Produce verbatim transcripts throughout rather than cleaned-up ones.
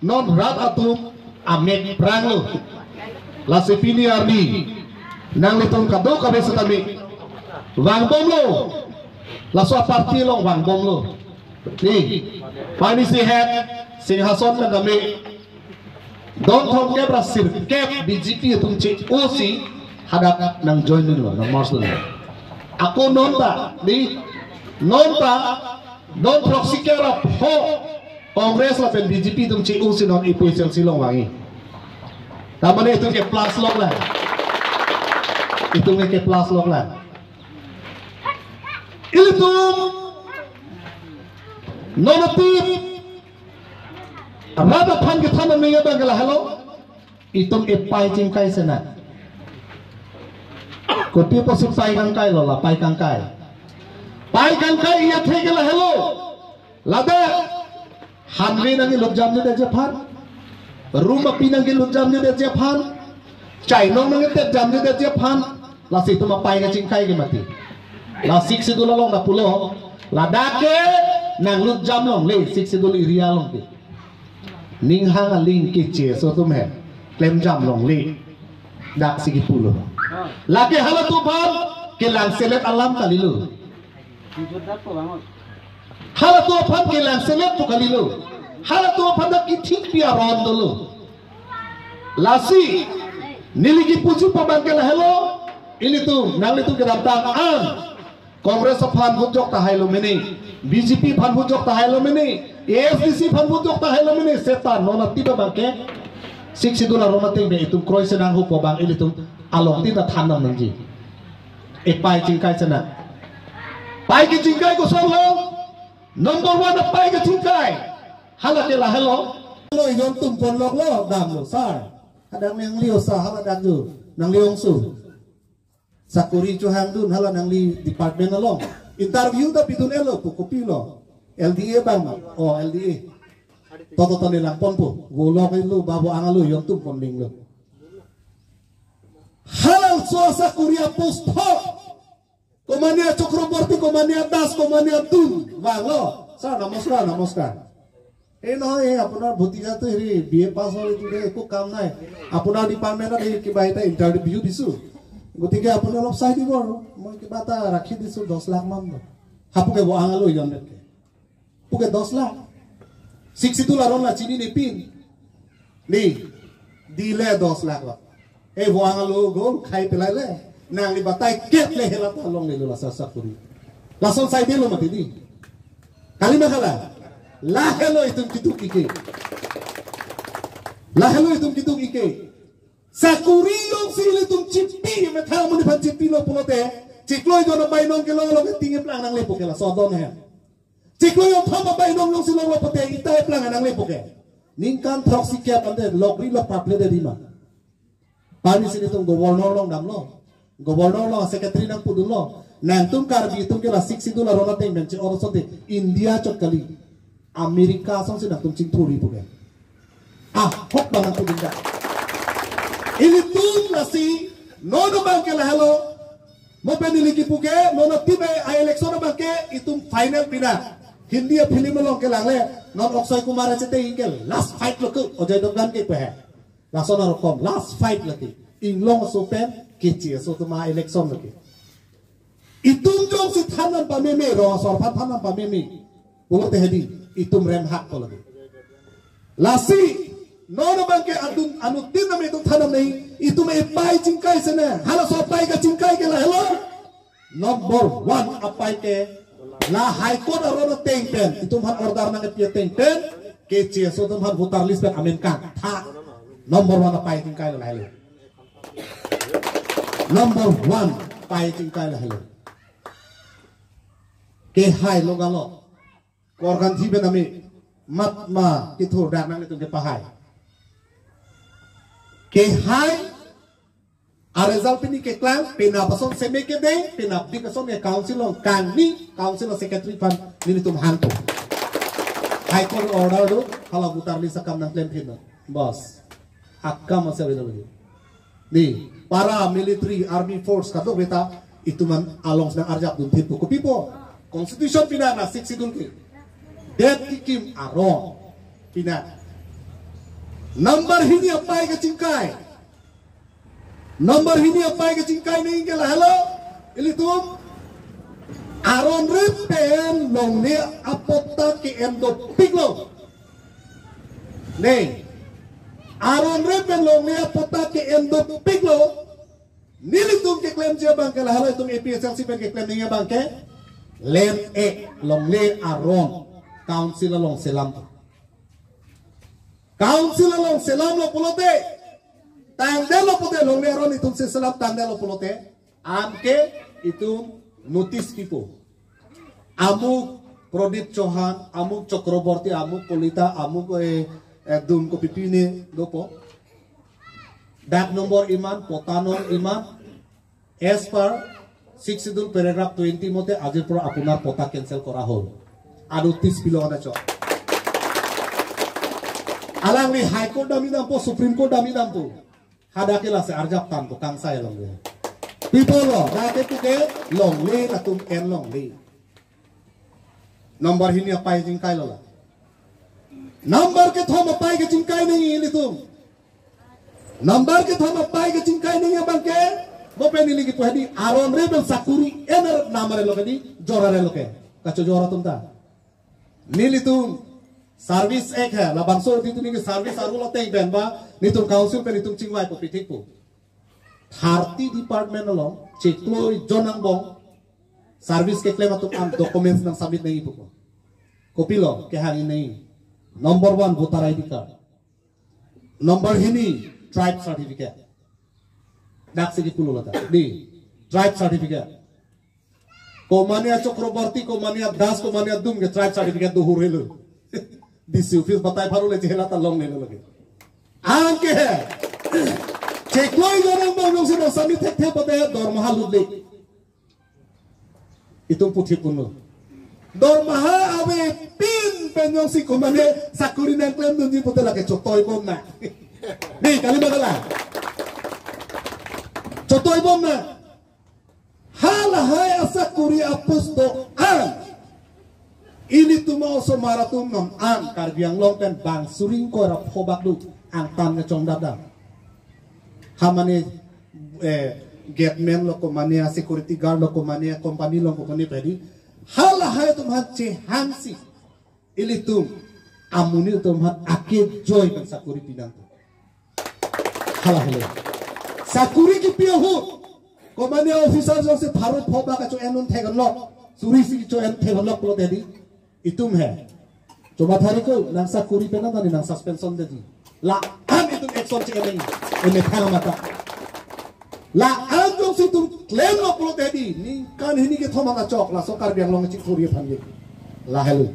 Non rat atum amek pranglo. Lasi pini arni nanglitum kadokave setame vangbomlo. Laso aparty along vangbomlo. Ni, pini si het Singhason pen tame don thomkep ra sirkep B J P atum che-o si hadak nang join lo, nang merge lo. Ako non ta, ni, non ta don throksi kep ra pho Congress lapen B J P atum che-o si non A P H L C along vangji. Tamane itum ke plus lok la. Itum ke plus lok la. Ilitum non atip rat aphan kethan nangji abang ke lahelo. Itum epai chingkai sena. Kopi pusi pai kangkai lo, la pai kangkai. Pai kangkai iya thek ke lahelo. Ladak hanve nangkelut jamjedetji aphan, room api nangkelut jamjedetji aphan, chainong nangketet jamjedetji aphan, lasi itum apai kachingkai ke mati. La Sixth Schedule along ta pulo, ladak ke nanglut jam longle, Sixth Schedule area along ke. Ning hang aling ke che so atum he, klem jam longle. Dak si kipulo. Lake halatum aphan kelangselet alam kalilo. Halatum aphan kelangselet pu kalilo. Halatum aphan dak kithik pi aron dolo. Lasi neli kipuji pu abang ke lahelo. Ilitum, nanglitum kedamtang an Congress aphan vote jok tahai lo mene, B J P aphan vote jok tahai lo mene, A S D C aphan vote jok tahai lo mene, seta non atip abang ke Sixth Schedule aron ateng pen itum kroi senang ho pu abang ilitum along tin ta than nangji. Epai chingkai sena. Pai kachingkai koson lo. Number one apai kachingkai. Hala ke lahelo. Lo ijon tum pon lok lo damlo sir. Hadak nangli osa hala dak ju. Nangli ongsu. Sakori chohangdun hala nangli department along. Interview ta bidun-et lo pu kopilo. L D A abang. Oh, L D A. Toto tone langponpo. Vo lok lo ba vo ang lo ijon tum pon ling lo. Hala so sakori apost ho. Komania Chakraborty, Komania Das, Komania Dun. Vanglo. Sir, নমস্কাৰ, নমস্কাৰ। এই নহয়, এই আপোনাৰ ভতিজাটো হেৰি B A পাছ হ'ল, এইটো যে একো কাম নাই। আপোনাৰ ডিপাৰ্টমেণ্টত এই কিবা এটা ইণ্টাৰভিউ দিছো, গতিকে আপুনি অলপ চাই দিব আৰু। মই কিবা এটা ৰাখি দিছো দহ লাখ মান। Hapu ke vo ang lo ijon ke. Puke দহ lakh. Sixth Schedule aron la chinine pin. Ni, dile দহ lakh lo. Ei vo ang lo gol khai pelai le. Nangli batai kep le hela ta longle lo la sa sakori. Lason sai delo mati di. Kalima kala. Lahelo itum kiduk ike. Lahelo itum kiduk ike. Sakori jongsi ilitum chipi, methang amonit aphan chipilo pulote, chiklo ijon abainong kelong along ke ting eplang nangle pu ke laso adon ahem. Chiklo jon thom abainong jongsi longlo pute, ita eplang nangle pu ke. Ningkan throksi kep ante lokri lo paple de dima. Pini si ilitum governor along damlo. Governor along secretary nangpudunlo. Nangtum Karbi atum ke la Sixth Schedule aron ateng pen che-o asonte India chot kali, America asonsi nangtum chingthurji pu ke. Ahok abang nangpudun da. Ilitum lasi non abang ke lahelo. Mo pen ili kipu ke, non atip a-election abang ke itum final pina. Hindi a-film along kelang le, non Akshay Kumar achete ke last fight lo ke, Ajay Devgan ke pehe. Lason arokom, last fight lagi. Inglong aso pen, keche aso atum a-election lagi. Itum jongsi than nang pameme, rong asor aphan than nang pameme. Pulote hedi, itum remhak ko lagi. Lasi, non abang ke adun, anuttin nang itum than nang nei, itum epai chingkai sena, halaso apai kachingkai ke lahelo. Number one apai ke la High Court aron ateng pen, itum aphan order nangkepi ateng pen, keche aso atum aphan voter list pen amen kangtha. Number one apai chingkai lahelo. Number one apai chingkai lahelo. Kehai lo galo. Korkanthi pen ami matma kithur dak nanglitum kepahai. Kehai a-result pini keklang, penap ason seme kedeng, penapdik ason ke council along kangni, council along secretary aphan nelitum hangpo. High Court order do, hala voter list akam nangklemphin non. Bas. Akam ase avelo lagi. Ni, para military, army force kadokave ta itum an along si nang-arjap dunthin pu. Kopi pu? Constitution pina na Sixth Schedule ke. Det kekim arong pina. Number hini apai kachingkai. Number hini apai kachingkai nangji ke lahelo. Ilitum aron rep pen longle apatta ke-en dopiklo. Ne. Aron rep pen longle apatta ke-en dopiklo. Nelitum keklemji abang ke lahelo, itum A P H L C pen keklem nangji abang ke. Lem e longle aron. Council along selam. Council along selamlo pulote, tangdetlo pulote, longle aron itum si selam tangdetlo pulote, anke itum notice pipo. Amuk Pradip Chauhan, amuk Chakraborty, amuk Kolita, amuk, eh, eh, dum kopi pine dopo. Dak nombor iman, patta nombor iman, as per Sixth Schedule paragraph twenty মতে আজিৰ পৰা আপোনাৰ পট্টা cancel কৰা হ'ল। আৰু ত্ৰিশ পিলং এটা চক। Alangli High Court dam-i dampo, Supreme Court dam-i dampo. Hadak ke lasi arjap tangpo, kangsai longle. People lo, dak ke puke longle, latum en longle. Number hini apai chingkai lo la. Number kethom apai kachingkai nangji ilitum. Number kethom apai kachingkai nangji abang ke, mo pen neli kipu hadi, aron rep pen sakuri en-er namar lo ke di, jor-er lo ke. Kachojor atum ta. Nelitum Service Act he, labangso di tu neli service aru lo teng pen ba, nelitum council pen nelitum chingvaipo, pithikpo. Thirty department along, chiklo jon angbong, service keklem atum an documents nangsubmit nangji pupo. Kopilo, kehang nangji. Number one, voter I D card. Number hini, tribe certificate. Dak si kipulo lata. Di, tribe certificate. Komania Chakraborty, komania Das, komania dum ke tribe certificate do hurhelo. D C office batai pharo le chehla ta longlelo lagi. Anke he. Chiklo jon angbong jongsi nangsubmit thekthe pulote dormaha lutle. Itum puthot punlo. Dormaha avepin pen jongsi komane sakuri nangklemdunji pulote lake chotoibom na. Di, kali ba kalang. Chotoibom na. Halahai asakuri a-post do-an. Ilitum a-osomar atum non an Karbi Anglong pen bang suri ingkoi ra pho bak do, angtan kechongdam dam. Ha mane, eh, gateman lo, komane security guard lo, komane company lo, komane pedi. Halahai atum aphan chehangsi ilitum amonit atum aphan akejoi pen sakuri pinangpo. Halahelo. Sakuri kipi ahut, komane officer jongsi pharo pho bak kacho-en un theklong, suri si cho-en theklong pulote di, itum he. Choba thariko, nang sakuri pen nang, nang suspension detji. La-an itum action che-en nangji, emethang mata. La-an jongsi itum klemlo pulote di, ningkan hini kethom achok, laso Karbi Anglong chik thuri aphan ye. Lahelo.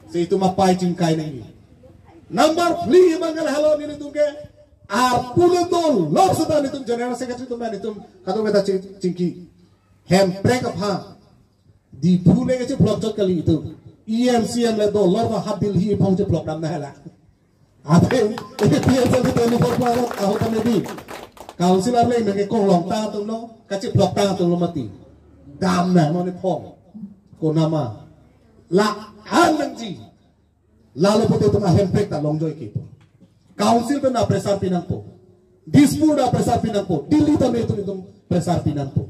Si itum apai chingkai nangji. Number three abang ke lahelo, nelitum ke arpu le dolor seta nelitum general secretary atum, nelitum kadokave ta ching-, chingki. Hemprek aphan. Diphu le kechephlok chot kali itum. E M C M le dolor ba ha Delhi ephong chephlok dam na hala. Ate, A P H L C twenty-four power ahut kami di. Councillor le nangke kong longtang atum lo, kacheploktang atum lo mati. Dam na mo ne phong. Konama. La-an nangji. Lalo pulote itum ahemprek ta longjoi kipo. Council pen ta pressure pinangpo. Dispur ta pressure pinangpo. Delhi ta me itum, itum pressure pinangpo.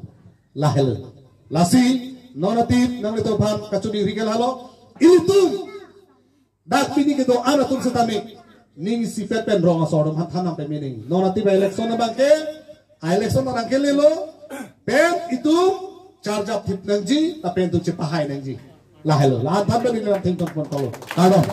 Lahelo. Lasi, non atip, nanglitum aphan kachoningri ke lahelo. Itum. Dak pini kedo-an atum setame. Ning isipet pen rong asor atum aphan than nangpeme nangji. Non atip election abang ke. A-election arang kelelo, pen itum charjap thip nangji, lapen itum chepahai nangji. Lahelo, la-an than pen itum nangthengpon pon kalo. Kardom.